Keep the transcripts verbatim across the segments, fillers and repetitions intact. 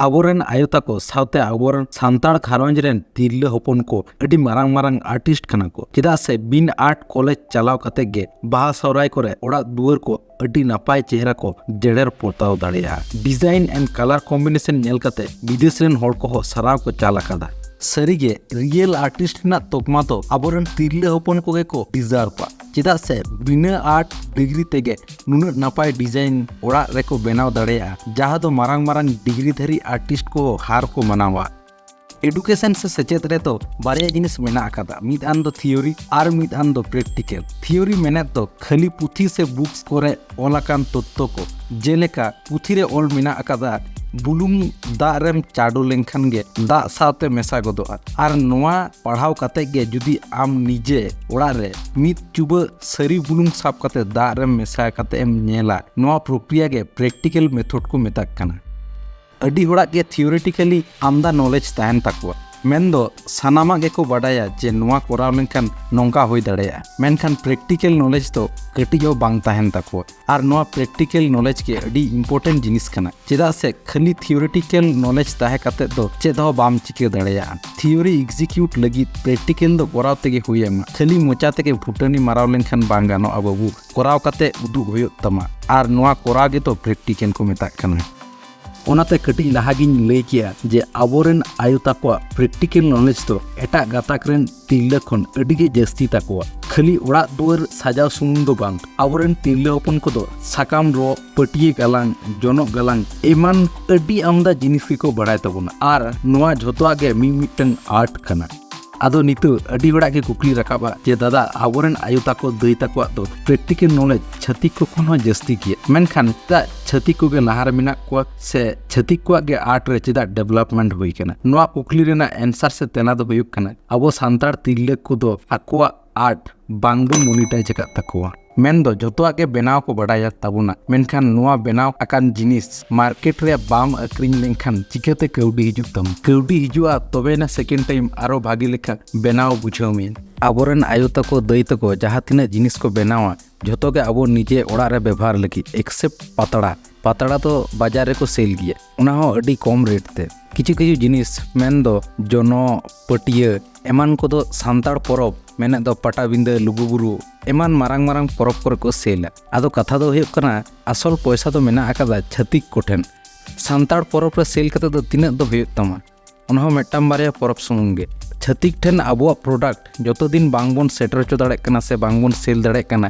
ᱟᱵᱚᱨᱮᱱ ᱟᱭᱳ ᱛᱟᱠᱚ ᱥᱟᱶᱛᱮ ᱟᱵᱚᱨᱮᱱ ᱥᱟᱱᱛᱟᱲ ᱜᱷᱟᱨᱚᱸᱡᱽ ᱨᱮᱱ ᱛᱤᱨᱞᱟᱹ ᱦᱚᱯᱚᱱ ᱠᱚ ᱟᱹᱰᱤ ᱢᱟᱨᱟᱝ ᱢᱟᱨᱟᱝ ᱟᱨᱴᱤᱥᱴ ᱠᱟᱱᱟ ᱠᱚ, ᱪᱮᱫᱟᱜ ᱥᱮ ᱵᱤᱱ ᱟᱨᱴ ᱠᱚᱞᱮᱡᱽ ᱪᱟᱞᱟᱣ ᱠᱟᱛᱮ ᱜᱮ ᱵᱟᱦᱟ ᱥᱚᱦᱨᱟᱭ ᱠᱚᱨᱮ ᱚᱲᱟᱜ ᱫᱩᱣᱟᱹᱨ ᱠᱚ ᱟᱹᱰᱤ ᱱᱟᱯᱟᱭ ᱪᱮᱦᱨᱟ ᱠᱚ ᱡᱮᱲᱮᱨ ᱯᱚᱛᱟᱣ ᱫᱟᱲᱮᱭᱟᱜᱼᱟ᱾ ᱰᱤᱡᱟᱭᱤᱱ ᱮᱱᱰ ᱠᱟᱞᱟᱨ ᱠᱚᱢᱵᱤᱱᱮᱥᱚᱱ ᱧᱮᱞ ᱠᱟᱛᱮ ᱵᱤᱫᱮᱥ ᱨᱮᱱ ᱦᱚᱲ ᱠᱚᱦᱚᱸ ᱥᱟᱨᱦᱟᱣ ᱠᱚ ᱪᱟᱞ ᱟᱠᱟᱫᱟ᱾ ᱥᱟᱹᱨᱤᱜᱮ ᱨᱤᱭᱮᱞ ᱟᱨᱴᱤᱥᱴ ᱨᱮᱱᱟᱜ ᱛᱚᱠᱢᱟ ᱫᱚ ᱟᱵᱚᱨᱮᱱ ᱛᱤᱨᱞᱟᱹ ᱦᱚᱯᱚᱱ ᱠᱚᱜᱮ ᱠᱚ ᱰᱤᱡᱟᱨᱵᱟ, ᱪᱮᱫᱟᱜ ᱥᱮ ᱵᱤᱱᱟᱹ ᱟᱨᱴ ᱰᱤᱜᱽᱨᱤ ᱛᱮᱜᱮ ᱱᱩᱱᱟᱹᱜ ᱱᱟᱯᱟᱭ ᱰᱤᱡᱟᱭᱤᱱ ᱚᱲᱟᱜ ᱨᱮᱠᱚ ᱵᱮᱱᱟᱣ ᱫᱟᱲᱮᱭᱟᱜᱼᱟ, ᱡᱟᱦᱟᱸ ᱫᱚ ᱢᱟᱨᱟᱝ ᱢᱟᱨᱟᱝ ᱰᱤᱜᱽᱨᱤ ᱫᱷᱟᱹᱨᱤᱡ ᱟᱨᱴᱤᱥᱴ ᱠᱚ ᱦᱟᱨ ᱠᱚ ᱢᱟᱱᱟᱣᱟ᱾ ᱮᱰᱩᱠᱮᱥᱚᱱ ᱥᱮ ᱥᱮᱪᱮᱫ ᱨᱮᱫᱚ ᱵᱟᱨᱭᱟ ᱡᱤᱱᱤᱥ ᱢᱮᱱᱟᱜ ᱟᱠᱟᱫᱟ, ᱢᱤᱫ ᱟᱱ ᱫᱚ ᱛᱷᱤᱭᱳᱨᱤ ᱟᱨ ᱢᱤᱫ ᱟᱱ ᱫᱚ ᱯᱨᱮᱠᱴᱤᱠᱮᱞ᱾ ᱛᱷᱤᱭᱳᱨᱤ ᱢᱮᱱᱮᱫ ᱫᱚ ᱠᱷᱟᱹᱞᱤ ᱯᱩᱛᱷᱤ ᱥᱮ ᱵᱩᱠᱥ ᱠᱚᱨᱮ ᱚᱞ ᱟᱠᱟᱱ ᱛᱚᱛᱛᱷᱚ ᱠᱚ, ᱡᱮᱞᱮᱠᱟ ᱯᱩᱛᱷᱤ ᱨᱮ ᱚᱞ ᱢᱮᱱᱟᱜ ᱟᱠᱟᱫᱟ, ᱵᱩᱞᱩᱝ ᱫᱟᱜ ᱨᱮᱢ ᱪᱟᱰᱚ ᱞᱮᱱᱠᱷᱟᱱ ᱜᱮ ᱫᱟᱜ ᱥᱟᱶᱛᱮ ᱢᱮᱥᱟ ᱜᱚᱫᱚᱜᱼᱟ, ᱟᱨ ᱱᱚᱣᱟ ᱯᱟᱲᱦᱟᱣ ᱠᱟᱛᱮ ᱜᱮ ᱡᱩᱫᱤ ᱟᱢ ᱱᱤᱡᱮ ᱚᱲᱟᱜ ᱨᱮ ᱢᱤᱫ ᱪᱩᱵᱟᱹᱜ ᱥᱟᱹᱨᱤ ᱵᱩᱞᱩᱝ ᱥᱟᱵ ᱠᱟᱛᱮ ᱫᱟᱜ ᱨᱮᱢ ᱢᱮᱥᱟ ᱠᱟᱛᱮ ᱮᱢ ᱧᱮᱞᱟ, ᱱᱚᱣᱟ ᱯᱨᱚᱠᱨᱤᱭᱟ ᱜᱮ ᱯᱨᱮᱠᱴᱤᱠᱮᱞ ᱢᱮᱛᱷᱚᱰ ᱠᱚ ᱢᱮᱛᱟᱜ ᱠᱟᱱᱟ᱾ ᱟᱹᱰᱤ ᱦᱚᱲᱟᱜ ᱜᱮ ᱛᱷᱤᱭᱳᱨᱤᱴᱤᱠᱟᱞᱤ ᱟᱢᱫᱟ ᱱᱚᱞᱮᱡᱽ ᱛᱟᱦᱮᱱ ᱛᱟᱠᱚᱣᱟ, ᱢᱮᱱᱫᱚ ᱥᱟᱱᱟᱢᱟᱜ ᱜᱮᱠᱚ ᱵᱟᱰᱟᱭᱟ ᱡᱮ ᱱᱚᱣᱟ ᱠᱚᱨᱟᱣ ᱞᱮᱱᱠᱷᱟᱱ ᱱᱚᱝᱠᱟ ᱦᱩᱭ ᱫᱟᱲᱮᱭᱟᱜᱼᱟ, ᱢᱮᱱᱠᱷᱟᱱ ᱯᱨᱮᱠᱴᱤᱠᱮᱞ ᱱᱚᱞᱮᱡᱽ ᱫᱚ ᱠᱟᱹᱴᱤᱡ ᱦᱚᱸ ᱵᱟᱝ ᱛᱟᱦᱮᱱ ᱛᱟᱠᱚᱣᱟ᱾ ᱟᱨ ᱱᱚᱣᱟ ᱯᱨᱮᱠᱴᱤᱠᱮᱞ ᱱᱚᱞᱮᱡᱽ ᱜᱮ ᱟᱹᱰᱤ ᱤᱢᱯᱚᱨᱴᱮᱱᱴ ᱡᱤᱱᱤᱥ ᱠᱟᱱᱟ, ᱪᱮᱫᱟᱜ ᱥᱮ ᱠᱷᱟᱹᱞᱤ ᱛᱷᱤᱭᱳᱨᱤᱴᱤᱠᱮᱞ ᱱᱚᱞᱮᱡᱽ ᱛᱟᱦᱮᱸ ᱠᱟᱛᱮ ᱫᱚ ᱪᱮᱫ ᱦᱚᱸ ᱵᱟᱢ ᱪᱤᱠᱟᱹ ᱫᱟᱲᱮᱭᱟᱜᱼᱟ᱾ ᱛᱷᱤᱭᱳᱨᱤ ᱮᱠᱡᱤᱠᱤᱭᱩᱴ ᱞᱟᱹᱜᱤᱫ ᱯᱨᱮᱠᱴᱤᱠᱮᱞ ᱫᱚ ᱠᱚᱨᱟᱣ ᱛᱮᱜᱮ ᱦᱩᱭ ᱟᱢᱟ᱾ ᱠᱷᱟᱹᱞᱤ ᱢᱚᱪᱟ ᱛᱮᱜᱮ ᱯᱷᱩᱴᱟᱹᱱᱤ ᱢᱟᱨᱟᱣ ᱞᱮᱱᱠᱷᱟᱱ ᱵᱟᱝ ᱜᱟᱱᱚᱜᱼᱟ ᱵᱟᱹᱵᱩ, ᱠᱚᱨᱟᱣ ᱠᱟᱛᱮ ᱩᱫᱩᱜ ᱦᱩᱭᱩᱜ ᱛᱟᱢᱟ᱾ ᱟᱨ ᱱᱚᱣᱟ ᱠᱚᱨᱟᱣ ᱜᱮᱛᱚ ᱯᱨᱮᱠᱴᱤᱠᱮᱞ ᱠᱚ ᱢᱮᱛᱟᱜ ᱠᱟᱱᱟ᱾ ᱚᱱᱟᱛᱮ ᱠᱟᱹᱴᱤᱡ ᱞᱟᱦᱟ ᱜᱤᱧ ᱞᱟᱹᱭ ᱠᱮᱜᱼᱟ ᱡᱮ ᱟᱵᱚᱨᱮᱱ ᱟᱭᱳ ᱛᱟᱠᱚᱣᱟᱜ ᱯᱨᱮᱠᱴᱤᱠᱮᱞ ᱱᱚᱞᱮᱡᱽ ᱫᱚ ᱮᱴᱟᱜ ᱜᱟᱛᱟᱠ ᱨᱮᱱ ᱛᱤᱨᱞᱟᱹ ᱠᱷᱚᱱ ᱟᱹᱰᱤ ᱜᱮ ᱡᱟᱹᱥᱛᱤ ᱛᱟᱠᱚᱣᱟ᱾ ᱠᱷᱟᱹᱞᱤ ᱚᱲᱟᱜ ᱫᱩᱣᱟᱹᱨ ᱥᱟᱡᱟᱣ ᱥᱩᱢᱩᱝ ᱫᱚ ᱵᱟᱝ, ᱟᱵᱚᱨᱮᱱ ᱛᱤᱨᱞᱟᱹ ᱦᱚᱯᱚᱱ ᱠᱚᱫᱚ ᱥᱟᱠᱟᱢ ᱨᱚᱜ, ᱯᱟᱹᱴᱭᱟᱹ ᱜᱟᱞᱟᱝ, ᱡᱚᱱᱚᱜ ᱜᱟᱞᱟᱝ ᱮᱢᱟᱱ ᱟᱹᱰᱤ ᱟᱢᱫᱟ ᱡᱤᱱᱤᱥ ᱜᱮᱠᱚ ᱵᱟᱲᱟᱭ ᱛᱟᱵᱚᱱᱟ᱾ ᱟᱨ ᱱᱚᱣᱟ ᱡᱷᱚᱛᱚᱣᱟᱜ ᱜᱮ ᱢᱤᱫ ᱢᱤᱫᱴᱟᱝ ᱟᱨᱴ ᱠᱟᱱᱟ᱾ ᱟᱫᱚ ᱱᱤᱛᱚᱜ ᱟᱹᱰᱤ ᱦᱚᱲᱟᱜ ᱜᱮ ᱠᱩᱠᱞᱤ ᱨᱟᱠᱟᱵᱼᱟ ᱡᱮ, ᱫᱟᱫᱟ, ᱟᱵᱚᱨᱮᱱ ᱟᱭᱳ ᱛᱟᱠᱚ, ᱫᱟᱹᱭ ᱛᱟᱠᱚᱣᱟᱜ ᱫᱚ ᱯᱨᱮᱠᱴᱤᱠᱮᱞ ᱱᱚᱞᱮᱡᱽ ᱪᱷᱟᱹᱛᱤᱠ ᱠᱚ ᱠᱷᱚᱱ ᱦᱚᱸ ᱡᱟᱹᱥᱛᱤ ᱜᱮᱭᱟ, ᱢᱮᱱᱠᱷᱟᱱ ᱪᱮᱫᱟᱜ ᱪᱷᱟᱹᱛᱤᱠ ᱠᱚᱜᱮ ᱞᱟᱦᱟ ᱨᱮ ᱢᱮᱱᱟᱜ ᱠᱚᱣᱟ ᱥᱮ ᱪᱷᱟᱹᱛᱤᱠ ᱠᱚᱣᱟᱜ ᱜᱮ ᱟᱨᱴ ᱨᱮ ᱪᱮᱫᱟᱜ ᱰᱮᱵᱷᱞᱚᱯᱢᱮᱱᱴ ᱦᱩᱭ ᱠᱟᱱᱟ? ᱱᱚᱣᱟ ᱠᱩᱠᱞᱤ ᱨᱮᱱᱟᱜ ᱮᱱᱥᱟᱨ ᱥᱮ ᱛᱮᱞᱟ ᱫᱚ ᱦᱩᱭᱩᱜ ᱠᱟᱱᱟ, ᱟᱵᱚ ᱥᱟᱱᱛᱟᱲ ᱛᱤᱨᱞᱟᱹ ᱠᱚᱫᱚ ᱟᱠᱚᱣᱟᱜ ᱟᱨᱴ ᱵᱟᱝᱵᱚᱱ ᱢᱚᱱᱤᱴᱟᱭᱤᱡᱽ ᱟᱠᱟᱫ ᱛᱟᱠᱚᱣᱟ᱾ ᱢᱮᱱᱫᱚ ᱡᱚᱛᱚᱣᱟᱜ ᱜᱮ ᱵᱮᱱᱟᱣ ᱠᱚ ᱵᱟᱰᱟᱭᱟ ᱛᱟᱵᱚᱱᱟ, ᱢᱮᱱᱠᱷᱟᱱ ᱱᱚᱣᱟ ᱵᱮᱱᱟᱣ ᱟᱠᱟᱱ ᱡᱤᱱᱤᱥ ᱢᱟᱨᱠᱮᱴ ᱨᱮ ᱵᱟᱢ ᱟᱹᱠᱷᱨᱤᱧ ᱞᱮᱱᱠᱷᱟᱱ ᱪᱤᱠᱟᱹᱛᱮ ᱠᱟᱹᱣᱰᱤ ᱦᱤᱡᱩᱜ ᱛᱟᱢᱟ? ᱠᱟᱹᱣᱰᱤ ᱦᱤᱡᱩᱜᱼᱟ, ᱛᱚᱵᱮᱭᱮᱱᱟ ᱥᱮᱠᱮᱱᱰ ᱴᱟᱭᱤᱢ ᱟᱨᱚ ᱵᱷᱟᱜᱮ ᱞᱮᱠᱟ ᱵᱮᱱᱟᱣ ᱵᱩᱡᱷᱟᱹᱣ ᱢᱮᱭᱟ᱾ ᱟᱵᱚᱨᱮᱱ ᱟᱭᱳ ᱛᱟᱠᱚ, ᱫᱟᱹᱭ ᱛᱟᱠᱚ ᱡᱟᱦᱟᱸ ᱛᱤᱱᱟᱹᱜ ᱡᱤᱱᱤᱥ ᱠᱚ ᱵᱮᱱᱟᱣᱟ, ᱡᱷᱚᱛᱚ ᱜᱮ ᱟᱵᱚ ᱱᱤᱡᱮ ᱚᱲᱟᱜ ᱨᱮ ᱵᱮᱵᱚᱦᱟᱨ ᱞᱟᱹᱜᱤᱫ, ᱮᱠᱥᱮᱯᱴ ᱯᱟᱛᱲᱟ᱾ ᱯᱟᱛᱲᱟ ᱫᱚ ᱵᱟᱡᱟᱨ ᱨᱮᱠᱚ ᱥᱮᱞ ᱜᱮᱭᱟ, ᱚᱱᱟ ᱦᱚᱸ ᱟᱹᱰᱤ ᱠᱚᱢ ᱨᱮᱴ ᱛᱮ᱾ ᱠᱤᱪᱷᱩ ᱠᱤᱪᱷᱩ ᱡᱤᱱᱤᱥ ᱢᱮᱱᱫᱚ ᱡᱚᱱᱚᱜ, ᱯᱟᱹᱴᱭᱟᱹ ᱮᱢᱟᱱ ᱠᱚᱫᱚ ᱥᱟᱱᱛᱟᱲ ᱯᱚᱨᱚᱵᱽ ᱢᱮᱱᱮᱫ ᱫᱚ ᱯᱟᱴᱟᱵᱤᱸᱫᱟᱹ, ᱞᱩᱜᱩᱵᱩᱨᱩ ᱮᱢᱟᱱ ᱢᱟᱨᱟᱝ ᱢᱟᱨᱟᱝ ᱯᱚᱨᱚᱵᱽ ᱠᱚᱨᱮ ᱠᱚ ᱥᱮᱞᱟ᱾ ᱟᱫᱚ ᱠᱟᱛᱷᱟ ᱫᱚ ᱦᱩᱭᱩᱜ ᱠᱟᱱᱟ, ᱟᱥᱚᱞ ᱯᱚᱭᱥᱟ ᱫᱚ ᱢᱮᱱᱟᱜ ᱟᱠᱟᱫᱟ ᱪᱷᱟᱹᱛᱤᱠ ᱠᱚᱴᱷᱮᱱ᱾ ᱥᱟᱱᱛᱟᱲ ᱯᱚᱨᱚᱵᱽ ᱨᱮ ᱥᱮᱞ ᱠᱟᱛᱮ ᱫᱚ ᱛᱤᱱᱟᱹᱜ ᱫᱚ ᱦᱩᱭᱩᱜ ᱛᱟᱢᱟ? ᱚᱱᱟ ᱦᱚᱸ ᱢᱤᱫᱴᱟᱝ ᱵᱟᱨᱭᱟ ᱯᱚᱨᱚᱵᱽ ᱥᱩᱢᱩᱝ ᱜᱮ᱾ ᱪᱷᱟᱹᱛᱤᱠ ᱴᱷᱮᱱ ᱟᱵᱚᱣᱟᱜ ᱯᱨᱚᱰᱟᱠᱴ ᱡᱚᱛᱚ ᱫᱤᱱ ᱵᱟᱝᱵᱚᱱ ᱥᱮᱴᱮᱨ ᱦᱚᱪᱚ ᱫᱟᱲᱮᱭᱟᱜ ᱠᱟᱱᱟ ᱥᱮ ᱵᱟᱝᱵᱚᱱ ᱥᱮᱞ ᱫᱟᱲᱮᱭᱟᱜ ᱠᱟᱱᱟ,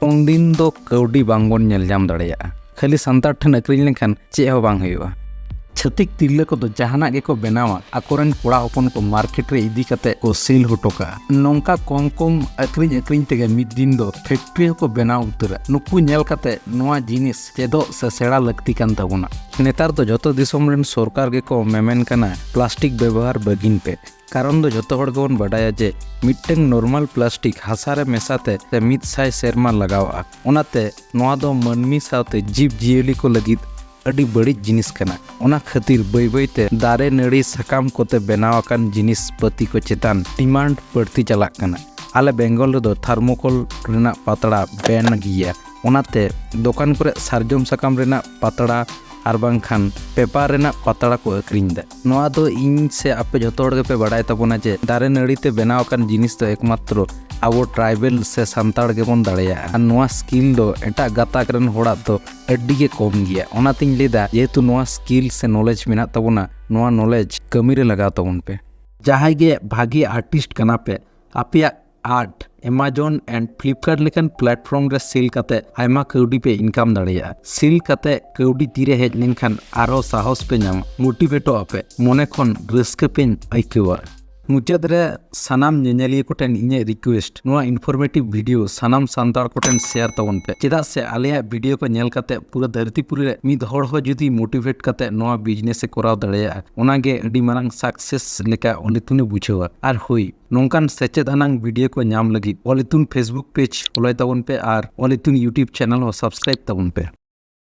ᱩᱱᱫᱤᱱ ᱫᱚ ᱠᱟᱹᱣᱰᱤ ᱵᱟᱝᱵᱚᱱ ᱧᱮᱞ ᱧᱟᱢ ᱫᱟᱲᱮᱭᱟᱜᱼᱟ᱾ ᱠᱷᱟᱹᱞᱤ ᱥᱟᱱᱛᱟᱲ ᱴᱷᱮᱱ ᱟᱹᱠᱷᱨᱤᱧ ᱞᱮᱱᱠᱷᱟᱱ ᱪᱮᱫ ᱦᱚᱸ ᱵᱟᱝ ᱦᱩᱭᱩᱜᱼᱟ᱾ ᱪᱷᱟᱹᱛᱤᱠ ᱛᱤᱨᱞᱟᱹ ᱠᱚᱫᱚ ᱡᱟᱦᱟᱱᱟᱜ ᱜᱮᱠᱚ ᱵᱮᱱᱟᱣᱟ, ᱟᱠᱚᱨᱮᱱ ᱠᱚᱲᱟ ᱦᱚᱯᱚᱱ ᱠᱚ ᱢᱟᱨᱠᱮᱴ ᱨᱮ ᱤᱫᱤ ᱠᱟᱛᱮ ᱠᱚ ᱥᱮᱞ ᱦᱚᱴᱚ ᱠᱟᱜᱼᱟ᱾ ᱱᱚᱝᱠᱟ ᱠᱚᱢ ᱠᱚᱢ ᱟᱹᱠᱷᱨᱤᱧ ᱟᱹᱠᱷᱨᱤᱧ ᱛᱮᱜᱮ ᱢᱤᱫ ᱫᱤᱱ ᱫᱚ ᱯᱷᱮᱠᱴᱨᱤ ᱦᱚᱸᱠᱚ ᱵᱮᱱᱟᱣ ᱩᱛᱟᱹᱨᱟ᱾ ᱱᱩᱠᱩ ᱧᱮᱞ ᱠᱟᱛᱮ ᱱᱚᱣᱟ ᱡᱤᱱᱤᱥ ᱪᱮᱫᱚᱜ ᱥᱮ ᱥᱮᱬᱟ ᱞᱟᱹᱠᱛᱤ ᱠᱟᱱ ᱛᱟᱵᱚᱱᱟ᱾ ᱱᱮᱛᱟᱨ ᱫᱚ ᱡᱚᱛᱚ ᱫᱤᱥᱚᱢ ᱨᱮᱱ ᱥᱚᱨᱠᱟᱨ ᱜᱮᱠᱚ ᱢᱮᱢᱮᱱ ᱠᱟᱱᱟ ᱯᱞᱟᱥᱴᱤᱠ ᱵᱮᱵᱚᱦᱟᱨ ᱵᱟᱹᱜᱤᱱ ᱯᱮ᱾ ᱠᱟᱨᱚᱱ ᱫᱚ ᱡᱚᱛᱚ ᱦᱚᱲ ᱜᱮᱵᱚᱱ ᱵᱟᱰᱟᱭᱟ ᱡᱮ ᱢᱤᱫᱴᱟᱝ ᱱᱚᱨᱢᱟᱞ ᱯᱞᱟᱥᱴᱤᱠ ᱦᱟᱥᱟ ᱨᱮ ᱢᱮᱥᱟ ᱛᱮ ᱥᱮ ᱢᱤᱫ ᱥᱟᱭ ᱥᱮᱨᱢᱟ ᱞᱟᱜᱟᱣᱚᱜᱼᱟ᱾ ᱚᱱᱟᱛᱮ ᱱᱚᱣᱟ ᱫᱚ ᱢᱟᱹᱱᱢᱤ ᱥᱟᱶᱛᱮ ᱡᱤᱵᱽ ᱡᱤᱭᱟᱹᱞᱤ ᱠᱚ ᱞᱟᱹᱜᱤᱫ ᱟᱹᱰᱤ ᱵᱟᱹᱲᱤᱡ ᱡᱤᱱᱤᱥ ᱠᱟᱱᱟ᱾ ᱚᱱᱟ ᱠᱷᱟᱹᱛᱤᱨ ᱵᱟᱹᱭ ᱵᱟᱹᱭ ᱛᱮ ᱫᱟᱨᱮ ᱱᱟᱹᱲᱤ ᱥᱟᱠᱟᱢ ᱠᱚᱛᱮ ᱵᱮᱱᱟᱣ ᱟᱠᱟᱱ ᱡᱤᱱᱤᱥ ᱯᱟᱹᱛᱤ ᱠᱚ ᱪᱮᱛᱟᱱ ᱰᱤᱢᱟᱱᱰ ᱵᱟᱹᱲᱛᱤ ᱪᱟᱞᱟᱜ ᱠᱟᱱᱟ᱾ ᱟᱞᱮ ᱵᱮᱝᱜᱚᱞ ᱨᱮᱫᱚ ᱛᱷᱟᱨᱢᱳᱠᱳᱞ ᱨᱮᱱᱟᱜ ᱯᱟᱛᱲᱟ ᱵᱮᱱ ᱜᱮᱭᱟ, ᱚᱱᱟᱛᱮ ᱫᱚᱠᱟᱱ ᱠᱚᱨᱮ ᱥᱟᱨᱡᱚᱢ ᱥᱟᱠᱟᱢ ᱨᱮᱱᱟᱜ ᱯᱟᱛᱲᱟ ᱟᱨ ᱵᱟᱝᱠᱷᱟᱱ ᱯᱮᱯᱟᱨ ᱨᱮᱱᱟᱜ ᱯᱟᱛᱲᱟ ᱠᱚ ᱟᱹᱠᱷᱨᱤᱧ ᱮᱫᱟ᱾ ᱱᱚᱣᱟ ᱫᱚ ᱤᱧ ᱥᱮ ᱟᱯᱮ ᱡᱚᱛᱚ ᱦᱚᱲ ᱜᱮᱯᱮ ᱵᱟᱰᱟᱭ ᱛᱟᱵᱚᱱᱟ ᱡᱮ ᱫᱟᱨᱮ ᱱᱟᱹᱲᱤ ᱛᱮ ᱵᱮᱱᱟᱣ ᱟᱠᱟᱱ ᱡᱤᱱᱤᱥ ᱫᱚ ᱮᱠᱢᱟᱛᱨᱚ ᱟᱵᱚ ᱴᱨᱟᱭᱵᱮᱞ ᱥᱮ ᱥᱟᱱᱛᱟᱲ ᱜᱮᱵᱚᱱ ᱫᱟᱲᱮᱭᱟᱜᱼᱟ᱾ ᱟᱨ ᱱᱚᱣᱟ ᱥᱠᱤᱞ ᱫᱚ ᱮᱴᱟᱜ ᱜᱟᱛᱟᱠ ᱨᱮᱱ ᱦᱚᱲᱟᱜ ᱫᱚ ᱟᱹᱰᱤ ᱜᱮ ᱠᱚᱢ ᱜᱮᱭᱟ᱾ ᱚᱱᱟᱛᱤᱧ ᱞᱟᱹᱭᱫᱟ, ᱡᱮᱦᱮᱛᱩ ᱱᱚᱣᱟ ᱥᱠᱤᱞ ᱥᱮ ᱱᱚᱞᱮᱡᱽ ᱢᱮᱱᱟᱜ ᱛᱟᱵᱚᱱᱟ, ᱱᱚᱣᱟ ᱱᱚᱞᱮᱡᱽ ᱠᱟᱹᱢᱤ ᱨᱮ ᱞᱟᱜᱟᱣ ᱛᱟᱵᱚᱱ ᱯᱮ᱾ ᱡᱟᱦᱟᱸᱭ ᱜᱮ ᱵᱷᱟᱜᱮ ᱟᱨᱴᱤᱥᱴ ᱠᱟᱱᱟ ᱯᱮ, ᱟᱯᱮᱭᱟᱜ ᱟᱨᱴ Amazon and Flipkart ᱞᱮᱠᱟᱱ ᱯᱞᱟᱴᱯᱷᱚᱨᱢ ᱨᱮ ᱥᱮᱞ ᱠᱟᱛᱮ ᱟᱭᱢᱟ ᱠᱟᱹᱣᱰᱤ ᱯᱮ ᱤᱱᱠᱟᱢ ᱫᱟᱲᱮᱭᱟᱜᱼᱟ᱾ ᱥᱮᱞ ᱠᱟᱛᱮ ᱠᱟᱹᱣᱰᱤ ᱛᱤᱨᱮ ᱦᱮᱡ ᱞᱮᱱᱠᱷᱟᱱ ᱟᱨᱦᱚᱸ ᱥᱟᱦᱚᱥ ᱯᱮ ᱧᱟᱢᱟ, ᱢᱳᱴᱤᱵᱷᱮᱴᱚᱜ ᱟᱯᱮ, ᱢᱚᱱᱮ ᱠᱷᱚᱱ ᱨᱟᱹᱥᱠᱟᱹ ᱯᱮ ᱟᱹᱭᱠᱟᱹᱣᱟ᱾ ᱢᱩᱪᱟᱹᱫ ᱨᱮ ᱥᱟᱱᱟᱢ ᱧᱮᱧᱮᱞᱤᱭᱟᱹ ᱠᱚᱴᱷᱮᱱ ᱤᱧᱟᱹᱜ ᱨᱤᱠᱩᱭᱮᱥᱴ, ᱱᱚᱣᱟ ᱤᱱᱯᱷᱚᱨᱢᱮᱴᱤᱵᱷ ᱵᱷᱤᱰᱤᱭᱳ ᱥᱟᱱᱟᱢ ᱥᱟᱱᱛᱟᱲ ᱠᱚᱴᱷᱮᱱ ᱥᱮᱭᱟᱨ ᱛᱟᱵᱚᱱ ᱯᱮ, ᱪᱮᱫᱟᱜ ᱥᱮ ᱟᱞᱮᱭᱟᱜ ᱵᱷᱤᱰᱤᱭᱳ ᱠᱚ ᱧᱮᱞ ᱠᱟᱛᱮ ᱯᱩᱨᱟᱹ ᱫᱷᱟᱹᱨᱛᱤ ᱯᱩᱨᱤ ᱨᱮ ᱢᱤᱫ ᱦᱚᱲ ᱦᱚᱸ ᱡᱩᱫᱤ ᱢᱳᱴᱤᱵᱷᱮᱴ ᱠᱟᱛᱮ ᱱᱚᱣᱟ ᱵᱤᱡᱽᱱᱮᱥ ᱮ ᱠᱚᱨᱟᱣ ᱫᱟᱲᱮᱭᱟᱜᱼᱟ, ᱚᱱᱟᱜᱮ ᱟᱹᱰᱤ ᱢᱟᱨᱟᱝ ᱥᱟᱠᱥᱮᱥ ᱞᱮᱠᱟ ᱚᱞᱤᱛᱩᱱ ᱮ ᱵᱩᱡᱷᱟᱹᱣᱟ᱾ ᱟᱨ ᱦᱳᱭ, ᱱᱚᱝᱠᱟᱱ ᱥᱮᱪᱮᱫ ᱟᱱᱟᱝ ᱵᱷᱤᱰᱤᱭᱳ ᱠᱚ ᱧᱟᱢ ᱞᱟᱹᱜᱤᱫ ᱚᱞᱤᱛᱩᱱ Facebook ᱯᱮᱡᱽ ᱯᱷᱚᱞᱳᱭ ᱛᱟᱵᱚᱱ ᱯᱮ ᱟᱨ ᱚᱞᱤᱛᱩᱱ YouTube ᱪᱮᱱᱮᱞ ᱦᱚᱸ ᱥᱟᱵᱥᱠᱨᱟᱭᱤᱵ ᱛᱟᱵᱚᱱ ᱯᱮ᱾